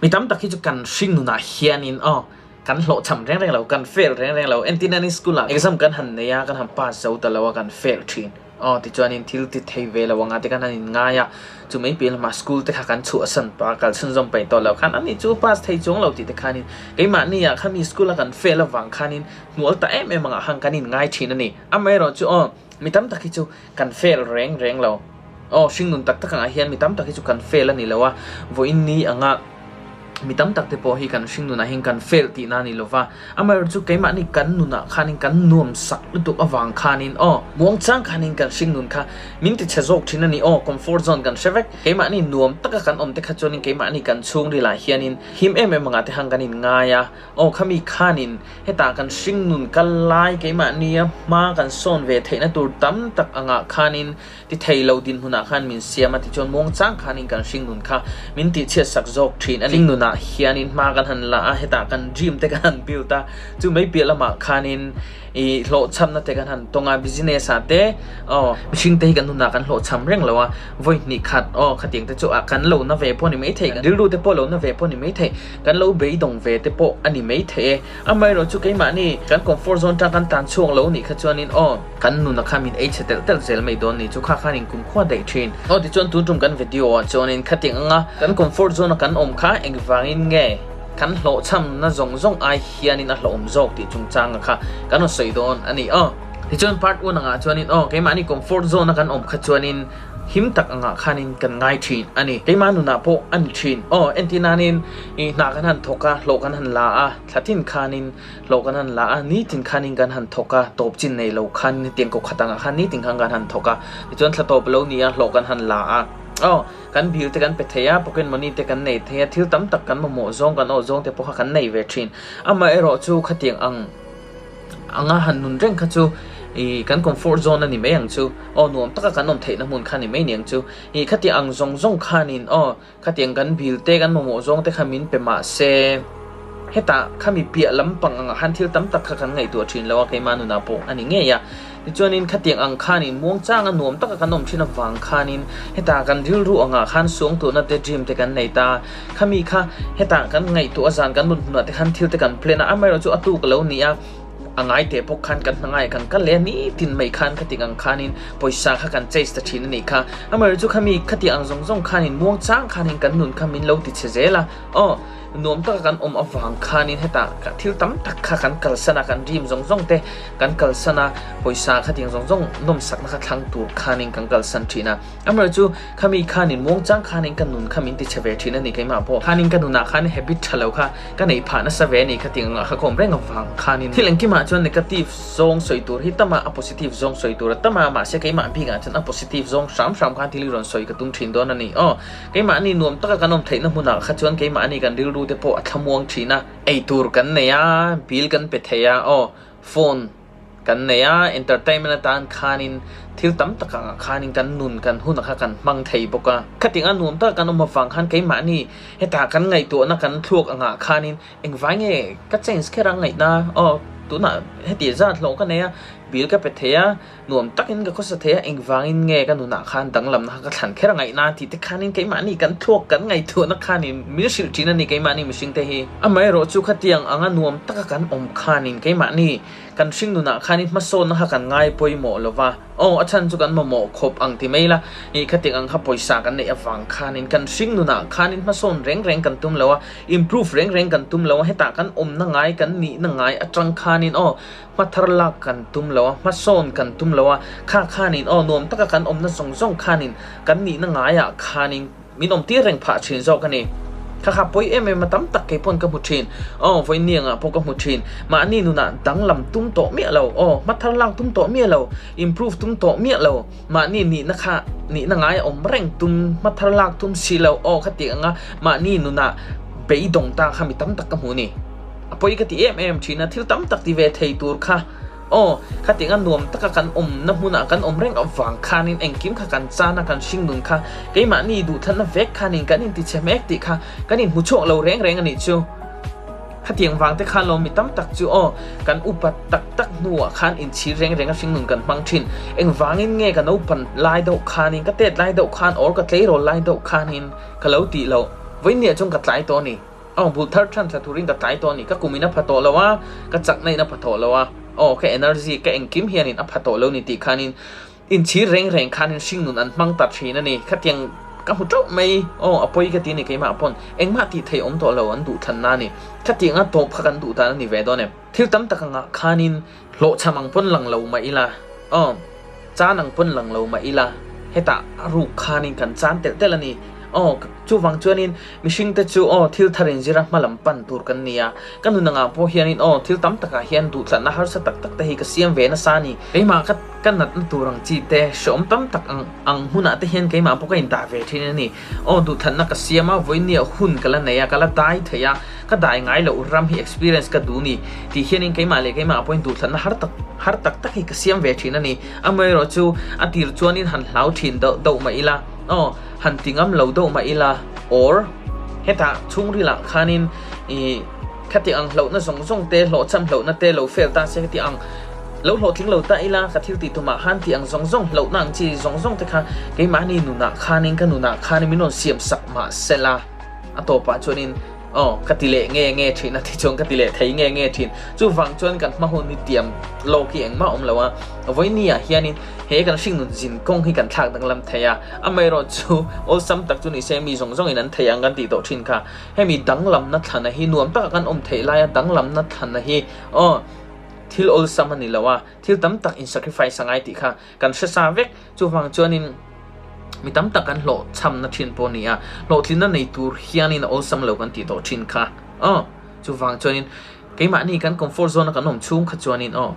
Mi tam tak hi chu kan hring nunah hianin aw kan hlawhchham reng reng lo, kan fail reng reng lo. Entirna ni school ah exam kan han nei a, kan han pass zo ta lo a, kan fail thin. Aw tichuanin thil ti thei ve lo anga te kan han in ngai a, chu mai piah lamah school te kha kan chhuahsan pah a, kal chhunzawm paih tawh lo khan ani chu pass thei chuang lo tih te khanin keimahni ah khami school a kan fail avang khanin hnual ta em em angah khan kan in ngai thin a ni. Amaherawh chu aw mi tam tak hi chu kan fail reng reng lo. Aw hringnun tak tak angah hian mi tam tak hi chu kan fail a ni lo a, vawiin ni anga mi tam tak te pawh hi kan hringnunah hian kan fail tihna a ni lo va, amaherawhchu chu keimahni kan nunah khanin kan nuam sak lutuk avang khanin aw muangchang khanin kan hringnun kha min ti chhe zawk thin a ni aw comfort zone kan hre vek keimahni nuam taka kan awm te kha chuanin keimahni kan chhungrilah hianin him em em angah te khan kan inngai a. Aw khami khanin hetah kan hringnun kal lai keimahnia hma kan sawn ve theihna tur tam tak angah khanin ti thei lo dinhmunah khan min siam a tichuan muangchang khanin kan hringnun kha min tihchhiat sak zawk thin a ni. Hringnunah hianin hma kan han la a, hetah kan dream te kan han build a, chu mai piah lamah khanin I hlawhchhamna te kan han tawng a, business ah te aw mihring te hi kan nunah kan hlawhchham reng lo a, vawi hnih khat aw khatiang te chu a kan lo na ve pawh a ni maithei, kan rilru te pawh lo na ve pawh a ni maithei, kan lo beidawng ve te pawh a ni maithei e. Amaherawh chu keimahni kan comfort zone tang kan tan chhuak lo nih kha chuanin aw kan nuna kha min ei chhe telh telh zel mai dawn ni chu kha khan in kumkhua daih thin. Aw tichuan tun tum kan video ah chuanin khatiang anga kan comfort zone a kan awm kha engvangin nge kan hlawhchhamna zawng zawng ai hianin a hlawhawm zawk tih chungchanga kha kan rawn sawi dawn a ni aw. Tichuan part one angah chuanin aw keimahni comfort zone a kan awm kha chuanin him tak angah khanin kan ngai thin a ni. Keimah nunah pawh a ni thin aw. Entir nanin ih hna kan han thawk a, hlawh kan han la a, thla tin khanin hlawh kan han la a, nitin khanin kan han thawk a, tawp chin nei lo khan hetiang kaw khat angah khan nitin khan kan han thawk a, tichuan thla tawp lo ni a hlawh kan han la a aw. Kan bill te kan pe thei a, pocket money te kan nei thei a, thil tam tak kan mamawh zawng, kan awh zawng te pawh kha kan nei ve thin. Amaherawh chu khatiang ang anga han nun reng kha chu ih kan comfort zone a ni mai ang chu, aw nuam taka kan awm theihna hmun kha a ni mai niang chu. Ih khatiang ang zawng zawng khanin aw khatiang kan bill te kan mamawh zawng te kha min pe mah se hetah khami piah lampang angah khan thil tam tak kha kan ngaihtuah thin lo a, keimah nunah pawh a ni ngei a. Tichuanin khatiang ang khanin muangchanga nuam taka kan awm thin avang khanin hetah kan rilru angah khan suangtuahna te dream te kan nei ta. Khami kha hetah kan ngaihtuah a zan kan mut hmunah te khan thil te kan plan a, amaherawh chu a tuk a lo ni a, a ngai teh bawk khan kan hna ngai kan kal leh a nitin mai khan khatiang ang khanin pawisa kha kan chase ta thin a nih kha. Amaherawh chu khami khatiang ang zawng zawng khanin muangchang khanin kan nun kha min lo ti chhe zel a, aw. Nuam taka kan awm avang khanin hetah thil tam tak kha kan kalsan a, kan dream zawng zawng te kan kalsan a, pawisa khatiang zawng zawng nawmsakna kha thlang tur khanin kan kalsan thin a. Amaherawh chu khami khanin muangchang khanin ka nun kha min ti chhe ve thin a ni keimah pawh. Khanin ka nunah khan habit tha lo kha ka neih phah nasa ve a ni khatiang angah kha ka awm reng avang khanin. Thil engkimah chuan negative zawng sawi tur hi tam a, a positive zawng sawi tur a tam a, mahse keimah bikah chuan a positive zawng hram hram khan thil hi rawn sawi ka tum thin dawn a ni. Aw. Keimahni nuam taka kan awm theihna hmunah kha chuan keimahni kan rilru te pawh a thlamuang thin a, eitur kan nei a, bill kan pe thei a, aw phone kan nei a, entertainment atan khanin thil tam tak angah khanin kan nun kan hunah kha kan hmang thei bawk a. Khatinga nuam taka kan awm avang khan keimahni hetah kan ngaihtuahna kan thluak angah khanin engvai nge ka change kher ang ngaihna, aw tunah heti zat hlawh ka nei a, bill ka pe thei a, Nuam takin ka khawsa thei a, engvangin nge ka nunah khan danglamna kha ka thlan kher a ngaihna tih te khanin keimahni kan thluak kan ngaihtuahna khanin min hrilh thin a ni keimahni mihring te hi. Amaherawh chu khatiang anga nuam taka kan awm khanin keimahni kan hring nunah khanin hmasawnna kha kan ngai pawimawh lo va, aw a chhan chu kan mamawh khawp ang ti mai la, ih khatiang ang kha pawisa kan neih avang khanin kan hring nunah khanin hmasawn reng reng kan tum lo a, improve reng reng kan tum lo a, hetah kan awmna ngai kan nihna ngai atang khanin aw Hma thar lak kan tum lo a, hma sawn kan tum lo a, kha khanin aw nuam taka kan awmna zawng zawng khanin kan nihna ngaiah khanin min awm tir reng phah thin zawk a ni. Kha kha pawi em em a tam tak kei pawn ka hmu thin, aw vawiiniangah pawh ka hmu thin, mahni nunah danglam tum tawh miah lo, aw hma thar lak tum tawh miah lo, improve tum tawh miah lo, mahni nihna kha nihna ngai awm reng tum, hma thar lak tum si lo, aw khati anga mahni nunah beidawng ta kha mi tam tak ka hmu a ni. A pawi ka ti em em thin a, thil tam tak ti ve thei tur kha aw, khatiang a nuam taka kan awmna hmunah kan awm reng avang khanin engkim kha kan chan a, kan hringnun kha keimahni duhthlanna vek khanin kan intichhe mek tih kha kan inhmu chhuak lo reng reng a nih chu. Khatiang vang te khan lawm mi tam tak chu aw, kan upat tak tak hnuah khan inchhir reng reng a hringnun kan hmang thin. Engvangin nge ka naupan lai deuh khanin, ka tet lai deuh khan or ka tleirawl lai deuh khanin ka lo tih loh, vawiinniah chuan ka tlai tawh a ni. Aw bul thar than thla turin ka tlai tawh a ni. Ka kum in a pha tawh lo a, ka chakna in a pha tawh lo a, aw ka energy ka engkim hianin a pha tawh lo ni tih khanin inchhir reng reng khanin hringnun an hmang ta thin a ni. Khatiang ka hmu teuh mai, aw a pawi ka ti a ni keimah pawn engmah tih theih awm tawh lo an duh thlanna a ni. Khatianga tawp kha kan duh dan a ni ve dawn em? Thil tam tak angah khanin hlawhchham ang pawn lang lo mah ila, aw chan ang pawn lang lo mah ila, hetah a ruk khanin kan chan telh telh a ni. Aw, chuvang chuanin mihringte chu aw thil thar inzira hma lam pan tur kan ni a, ka nun angah pawh hianin aw thil tam takah hian duhthlanna harsa tak tak te hi ka siam ve nasa a ni. Keimah ka ka natna tur ang chi te, hreawm tam tak ang ang hmunah te hian keimah pawh ka indah ve thin a ni. Aw duhthlanna ka siam a, vawinia hun ka la nei a, ka la dai thei a, ka dai ngai loh ram hi experience ka duh ni tih hianin keimah leh keimah pawhin duhthlanna har tak har tak tak hi ka siam ve thin a ni. Amaherawh chu a tir chuanin han hlau thin deuh deuh mah ila, aw han ti ngam lo deuh mah ila or hetah chhungrilah khanin ih khati ang hlauhna zawng zawng te hlawhchham hlauhna te lo fail ta se khati ang Lo hlawhtling lo ta ila, ka thil tih tumah khan tih ang zawng zawng, hlauhna ang chi zawng zawng te kha keimahni nunah khanin ka nunah khanin min rawn siam sak mah sela a tawpah chuanin aw ka ti leh nge nge thin a ti chuan ka ti leh thei nge nge thin. Chuvang chuan kan hma hun hi tiam lawk hi engmah awm lo a, vawiini ah hianin he kan hringnun zin kawng hi kan thlak danglam thei a, amaherawh chu awlsam tak chu ni se mi zawng zawngin an thei ang kan tih tawh thin kha. Hemi danglamna thlana hi nuam taka kan awm theih laia danglamna thlana hi aw. Thil awlsam a ni lo a, thil tam tak in sacrifice a ngai tih kha kan hre sa vek. Chuvang chuanin mi tam tak kan hlawhchhamna thin pawh a ni a, hlawhtlinna nei tur hianin a awlsam lo kan tih tawh thin kha. Aw, chuvang chuanin keimahni kan comfort zone a kan awm chhung kha chuanin aw,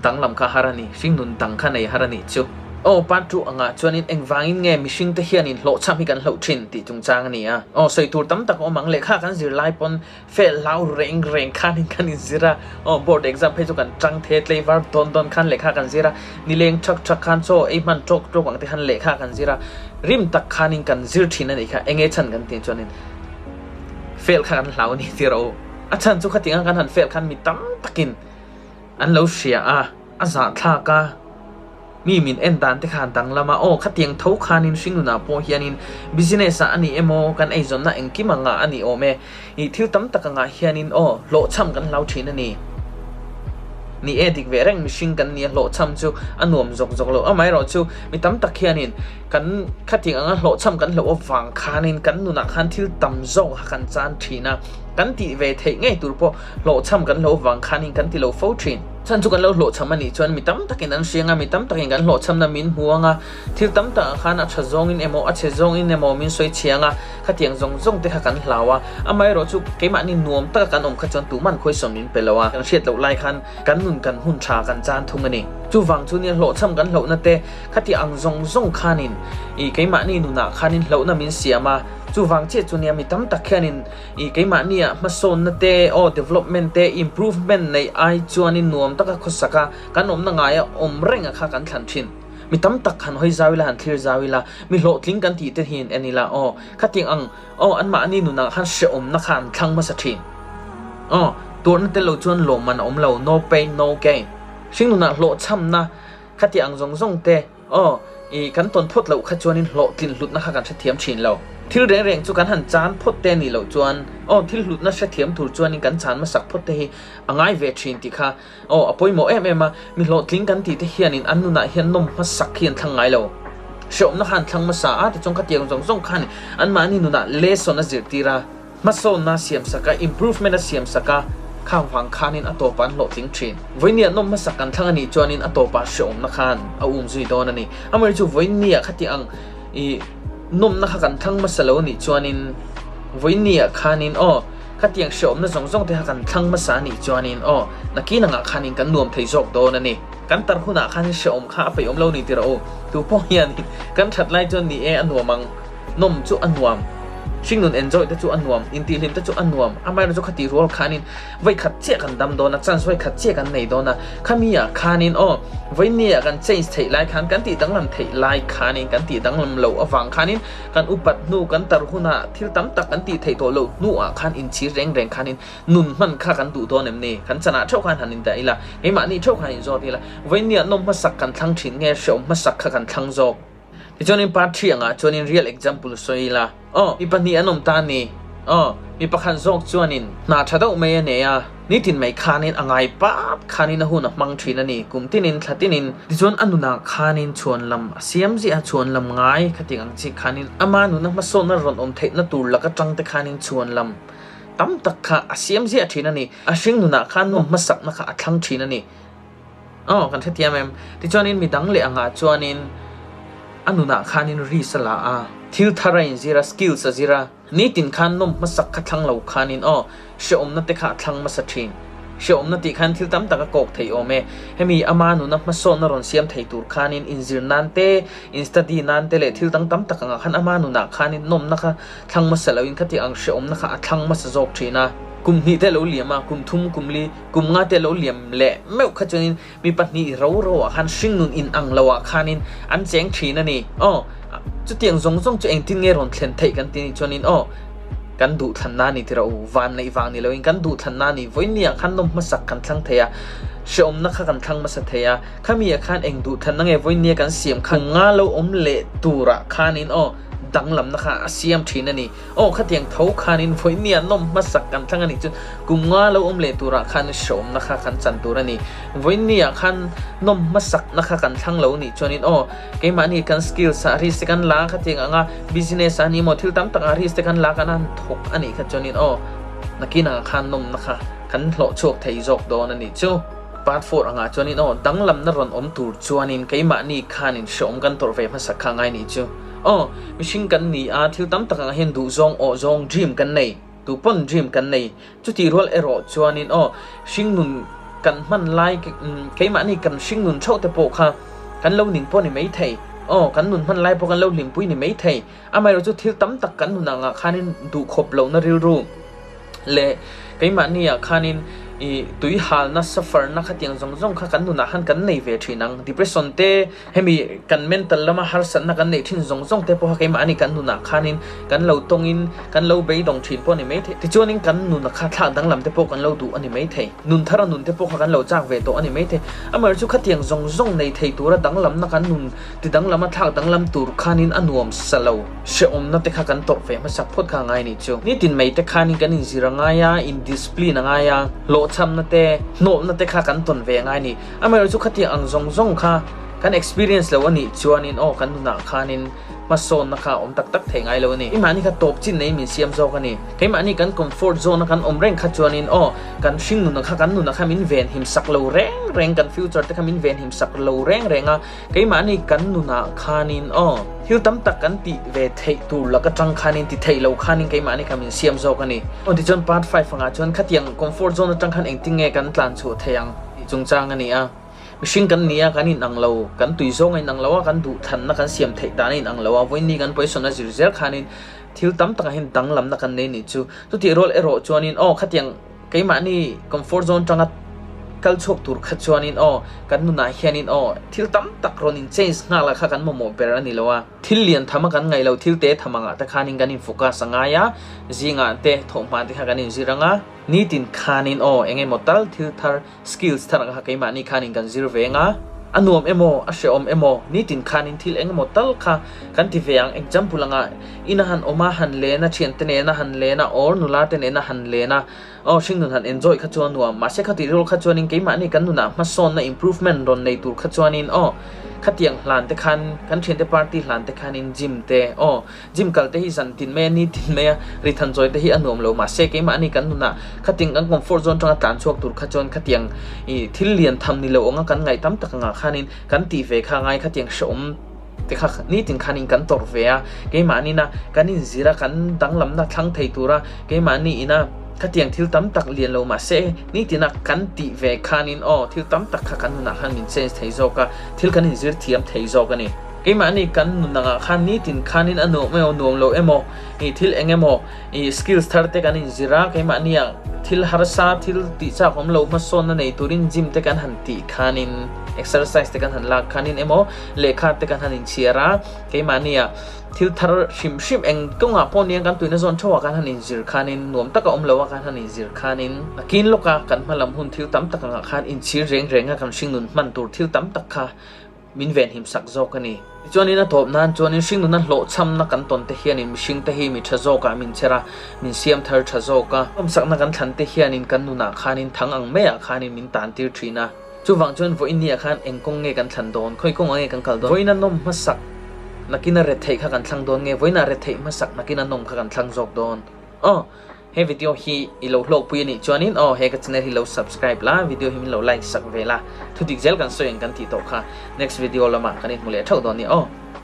danglam kha har a ni, hringnun dang kha nei har a nih chu. Aw, part two angah chuanin engvangin nge mihringte hianin hlawhchham hi kan hlauh thin tih chungchang a ni a. Aw, sawi tur tam tak a awm ang, lehkha kan zir lai pawn Fel hlau reng reng khanin kan inzir a, aw board exam phei chu kan tang the tlei var dawn dawn khan lehkha kan zir a, nileng thak thak khan chaw ei hman tawk tawk ang te khan lehkha kan zir a, rim tak khanin kan zir thin a nih kha, enge chhan kan tih chuanin fel kha kan hlau a ni tir a u, a chhan chu khatinga kan han fel khan mi tam takin an lo hria a, a zahthlak a. Mi min en dan te khan danglam a, aw khatiang tho khanin hringnunah pawh hianin business ah a ni emaw kan eizawnna engkim angah a ni awm e, ih thil tam tak angah hianin aw hlawhchham kan hlau thin a ni. Ni e dik ve reng mihring kan nia hlawhchham chu a nuam zawk zawk lo, amaherawh chu mi tam tak hianin kan khatiang anga hlawhchham kan hlauh avang khanin kan nunah khan thil tam zawk a kan chan thin a, kan tih ve theih ngei tur pawh hlawhchham kan hlauh avang khanin kan ti lo fo thin. Chhan chu kan lo hlawhchham a nih chuan mi tam takin an hriang a, mi tam takin kan hlawhchhamna min hmu ang a, thil tam takah khan a tha zawngin emaw a chhe zawngin emaw min sawi chhiang a, khatiang zawng zawng te kha kan hlau a, amaherawh chu keimahni nuam taka kan awm kha chuan tuman khawisawn min pe lo a, kan hriat loh lai khan kan nun kan hun tha kan chan thung a ni. Chuvang chu nia hlawhchham kan hlauhna te khati ang zawng zawng khanin i keimahni nunah khanin hlauhna min siam a, chuvang chiah chu nia mi tam tak hianin I keimahnia hmasawnna te, aw development te, improvement neih ai chuanin nuam taka khawsak a, kan awmna ngaia awm reng a kha kan thlan thin. Mi tam tak han hawi zau ila, han thlir zau ila, mi hlawhtling kan tih te hian en ila, aw khatiang ang, aw anmahni nunah khan hrehawmna kha an thlang hmasa thin. Aw tuarna tel lo chuan lawmman a awm lo, no pain no gain. Hring nunah hlawhchhamna khatiang ang zawng zawng te, Aw, i kan tawn phawt loh kha chuanin hlawhtlin hlutna kha kan hrethiam thin lo. Thil reng reng chu kan han chan phawt te nih loh chuan, aw, thil hlutna hrethiam tur chuanin kan chan hmasak phawt te hi a ngai ve thin tih kha, aw, a pawimawh em em a. Mi hlawhtling kan tih te hianin an nunah hian nawm hmasak hi an thlang ngai lo. Hrehawmna kha an thlang hmasa a, tichuan khatiang zawng zawng khan anmahni nunah lesson a zirtir a. Hmasawnna a siam sak a, improvement a siam sak a, khang vang khanin a tawpah an hlawhtling thin. Vawinia nawm hmasak kan thlang a nih chuanin a tawpah hrehawmna khan a um zui dawn a ni. Amaherawhchu chu vawinia khati ang i nawmna kha kan thlang hmasa lo a nih chuanin vawinia khanin aw khatiang hrehawmna zawng zawng te kha kan thlang hmasa a nih chuanin aw nakin angah khanin kan nuam thei zawk dawn a ni. Kan tar hunah khanin hrehawm kha a peihawm lo ni tirh u. Tu pawh hianin kan that lai chuan ni e a nuam ang. Nawm chu a nuam, hringnun enjoy te chu a nuam, intihhlim te chu a nuam, amaherawh chu khati rual khanin vawi khat chiah kan dam dawn a, chance vawi khat chiah kan nei dawn a, khami ah khanin aw vawinia ah kan change theih lai khan, kan tih danglam theih lai khanin kan tih danglam loh avang khanin kan upat hnu, kan tar hunah thil tam tak kan tih theih tawh loh hnu ah khan inchhir reng reng khanin nun hman kha kan duh dawn em ni? Kan chanah theuh khan han indah ila, keimahni theuh khan inzawt ila, vawinia nawm hmasak kan thlang thin nge hreawm hmasak kha kan thlang zawk? Tichuanin part thi angah chuanin real example sawi ila. Aw, mi pahnih an awm ta a ni. Aw, mi pakhat zawk chuanin hna tha deuh mai a nei a, nitin mai khanin a ngai pap khanin a hun a hmang thin a ni, kum tinin thla tinin. Tichuan a nunah khanin chhuan lam a siam ziah a, chhuan lam ngai khating ang chi khanin ama nuna hmasawnna rawn awm theihna tur laka tangte khanin chhuan lam tam tak kha a siam ziah thin a ni. A hring nunah khan nuam hmasakna kha a thlang thin a ni. Aw, kan hrethiam em? Tichuanin mi dang leh angah chuanin a nunah khanin risk a la a, thil thar a inzir a, skills a zir a, nitin khan nawm hmasak kha thlang lo khanin aw, hrehawmna te kha a thlang hmasa thin. Hrehawmna tih khan thil tam tak a kawk thei awm e. Hemi ama nuna hmasawnna rawn siam thei tur khanin inzir nan te, in study nan te leh thil dang tam tak angah khan ama nunah khanin nawmna kha thlang hmasa loin khati ang hrehawmna kha a thlang hmasa zawk thin a. Kum hnih te lo liam a, kum thum, kum li, Kum nga te lo liam leh meuh kha chuanin mi pahnih ro ro ah khan hringnun in ang lo ah khanin an cheng thin a ni. Aw, chutiang zawng zawng chu engtin nge rawn thlen theih kan ti nih chuanin aw, kan duh thlanna a ni tira u, van neih vang ni loin kan duh thlanna a ni. Vawiin ah khan nawm hmasak kan thlang thei a, hrehawmna kha kan thlang hmasa thei a, khami ah khan eng duh thlanna nge vawiin kan siam khan kum nga lo awm leh turah khanin aw, danglamna kha a siam thin a ni. Aw khatiang tho khanin vawinia nawm hmasak kan thlang a nih chu kum nga lo awm leh turah khan hreawmna kha kan chan tur a ni. Vawinia khan nawm hmasakna kha kan thlang lo nih chuanin aw keimahni kan skills ah risk te kan la khatiang anga business ah ni maw thil tam takah risk te kan la kan han thawk a nih kha chuanin aw nakinah khan nawmna kha kan hlawh chhuak thei zawk dawn a nih chu. Part 4 angah chuanin aw danglamna rawn awm tur chuanin keimahni khanin hreawm kan tawrh ve hmasak kha ngai nih chu. Aw, mihring kan ni a, thil tam tak angah hian duhzawng, awhzawng, dream kan nei. Tu pawn dream kan nei. Chutih rual erawh chuanin aw, hringnun kan hman lai, keimahni kan hringnun theuh te pawh kha kan lo ning pawh ni mai thei. Aw, kan nun hman lai pawh kan lo hlimpui ni mai thei. Amaherawh chu thil tam tak kan nun angah khanin duhkhawp lohna rilru leh keimahni ah khanin ih tui halna, suffer na khatiang zawng zawng kha kan nunah khan kan nei ve thin ang. Depression te Hemi kan mental lama harsatna kan neih thin zawng zawng te pawha keimahni kan nunah khanin kan lo tawngin kan lo beidawng thin pawh a ni mai thei. Tichuanin kan nuna kha thlak danglam te pawh kan lo duh a ni mai thei. Nun thara nun te pawh kha kan lo chak ve tawh a ni mai thei. Amaherawhchu khatiang zawng zawng nei thei tura danglamna kan nun ti danglama thlak danglam tur khanin a nuam sa lo. Hrehawmna te kha kan tawrh ve hmasak phawt kha a ngai ni chu. Nitin mai te khanin kan inzir a ngai a, indiscipline a ngai a, hlawhchhamna te, hnawlhna te kha kan tawn ve a ngai ni. Amaherawhchu khatiang ang zawng zawng kha kan experience lo a nih chuanin aw kan nunah khanin hmasawnna kha a awm tak tak thei ngai lo a ni. Keimahni kha tawp chin nei min siam zawk a ni. Keimahni kan comfort zone a kan awm reng kha chuanin aw kan hring nuna kha kan nuna kha min venhim sak lo reng reng kan future te kha min venhim sak lo reng reng a. Keimahni kan nunah khanin aw thil tam tak kan tih ve theih tur lak atang khanin ti theih lo khanin keimahni kha min siam zawk a ni. Aw tichuan part 5 angah chuan khatiang comfort zone atang khan engtin nge kan tlan chhuah theih ang? Tih chungchang a ni a. Mihring kan ni a, kan inang lo, kan tui zawng a inang lo a, kan duhthlanna kan siam theih dan a inang lo a, vawiinni kan pawisawn a zir zel khanin thil tam takah hian danglamna kan nei nih chu. Chutih rual erawh chuanin aw khatiang keimahni comfort zone tanga kal chhuak tur kha chuanin aw kan nunah hianin aw thil tam tak rawn in change nghal a kha kan mamawh ber a ni lo a. Thil lian tham a kan ngaih lo thil te tham angah te khanin kan in focus a ngai a, zingah te thawhhma te kha kan inzir ang a. Nitin khanin aw eng emaw tal thil thar, skills thar ang kha keimahni khanin kan zir ve anga, a nuam emaw, a hrehawm emaw, nitin khanin thil eng emaw tal kha kan ti ve ang. Example anga ina han awm a, han len a, thiante nena han len a, or nula te nena han len a, aw hringnun han enjoy kha chu a nuam. Mahse khatih rual kha chuanin keimahni kan nunah hmasawnna, improvement, rawn nei tur kha chuanin aw khatiang hlan te khan, kan thiante party hlan te khanin gym te aw Gym kal te hi zan tin mai a, ni tin mai a, ri than chawi te hi a nuam lo. Mahse, keimahni kan nunah khatiang kan comfort zone atanga tlan chhuak tur kha chuan khatiang ih thil lian tham ni lo anga kan ngaih tam tak angah khanin kan tih ve kha ngai khatiang hrehawm te kha nitin khanin kan tawrh ve a. Keimahni na kan inzir a, kan danglamna thlang thei tura keimahni ina khatiang thil tam tak lian lo mahse nitina kan tih ve khanin aw thil tam tak kha kan nunah khan min change thei zawk a, thil kan inzir thiam thei zawk a ni. Keimahni kan nun angah khan nitin khanin a nuam emaw nuam lo emaw ih thil eng emaw ih skills thar te kan inzir a, keimahnia thil harsa thil tih chak awm lo hmasawnna nei turin gym te kan han tih khanin exercise te kan han lak khanin emaw lehkha te kan han inchhiar a, keimahnia thil thar hrim hrim eng kawngah pawh nia kan tuina zawn theuhah kan han inzir khanin nuam taka awm loa kan han inzir khanin a kin lawka kan hmalam hun thil tam tak angah khan inchhir reng renga kan hringnun hman tur thil tam tak kha. min venhim sak zawk a ni. Tichuanin a tawp nan chuanin hringnuna hlawhchhamna kan tawn te hianin mihring te hi mi tha zawkah min chher a, min siam thar tha zawk a. Nawmsakna kan thlan te hianin kan nunah khanin thang ang maiah khanin min tan tir thin a. Chuvang chuan vawiin ni ah khan eng kawng nge kan thlan dawn, khawi kawngah nge kan kal dawn? Vawiin a nawm hmasak nakin a retheih kha kan thlang dawn nge vawiin a retheih hmasak nakin a nawm kha kan thlang zawk dawn? Aw, he video hi i lo hlawkpui a nih chuanin aw he ka channel hi lo subscribe la, video hi min lo like sak ve la, thudik zel kan sawi ang kan tih tawh kha next video lamah kan inhmu leh theuh dawn nia aw.